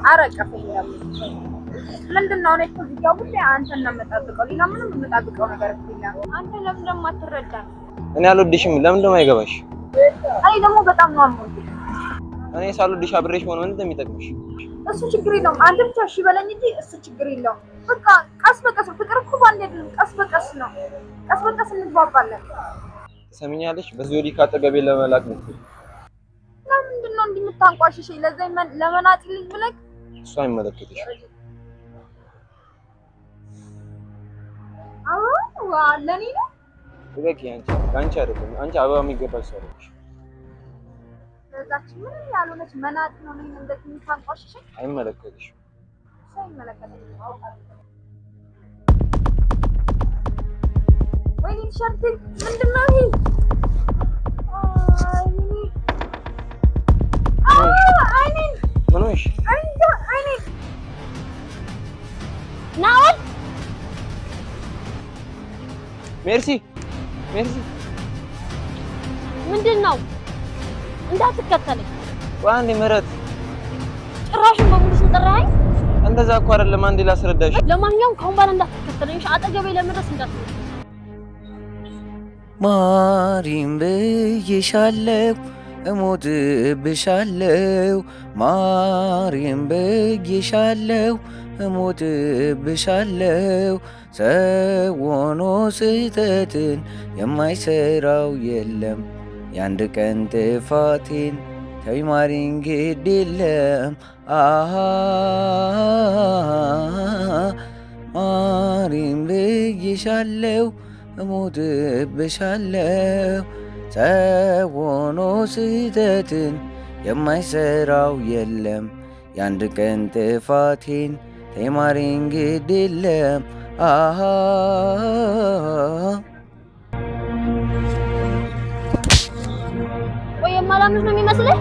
አረቀፈኝ ደግሞ ምንድን ነው? እኔ እኮ እዚህ ጋር ሁሌ አንተን ነው የምጠብቀው። ሌላ ምንም የምጠብቀው ነገር እኮ የለም። አንተ ለምን ደግሞ አትረዳም? እኔ አልወድሽም። ለምን ደግሞ አይገባሽ? እኔ ደግሞ በጣም ነው የምወድህ። እኔ ሳልወድሽ አብሬሽ መሆን ምን እንደሚጠቅምሽ? እሱ ችግር የለውም። አንተ ብቻ እሺ በለኝ እንጂ እሱ ችግር የለውም። በቃ ቀስ በቀስ ፍቅር እኮ ባንዴ አይደለም፣ ቀስ በቀስ ነው። ቀስ በቀስ እንግባባለን። ትሰሚኛለሽ? በዚህ ወዲህ ካጠገቤ ለመላክ ነው። ለምንድን ነው እንዲህ የምታንቋሽሸኝ? ለዛ ለመናጢ ልጅ ብለህ እሱ አይመለከትሽም። አዎ ለኔ ነው። ልቀቂ። አንቺ ለአንቺ አይደለም። አንቺ አበባ የሚገባሽ ሰው አይደለሽ። ለዛች ምንም ያልሆነች መናጢ ነው እኔን እንደዚህ የምታንቋሽሸኝ። አይመለከትሽም። እሱ አይመለከተኝም አውቃለሁ። ወይኔ ቲሸርቴ ምንድን ነው ይሄ? አይኔ አይኔን ምን ሆንሽ? እንጃ አይኔን። ናኦል ሜርሲ ሜርሲ፣ ምንድን ነው? እንዳትከተለኝ። ቆይ አንዴ ምህረት፣ ጭራሽን በሙሉ ስንጠራኸኝ። እንደዛ እኮ አይደለም። አንዴ ላስረዳሽ። ለማንኛውም ከአሁን በኋላ እንዳትከተለኝ እሺ? አጠገቤ ለመድረስ እንዳትሞክር። ማሪም ብዬሻለው እሞትብሻለው፣ ማሪም ብዬሻለው እሞትብሻለው። ሰው ሆኖ ስህተትን የማይሰራው የለም። የአንድ ቀን ጥፋቴን ተይ ማሪኝ ግድ የለም። አሃ ማሪም ብዬሻለው እሞትብሻለው። ሰው ሆኖ ስህተትን የማይሰራው የለም። የአንድ ቀን ጥፋቴን ተይ ማሪኝ ግድ የለም። አሃ ቆይ የማላምንህ ነው የሚመስልህ?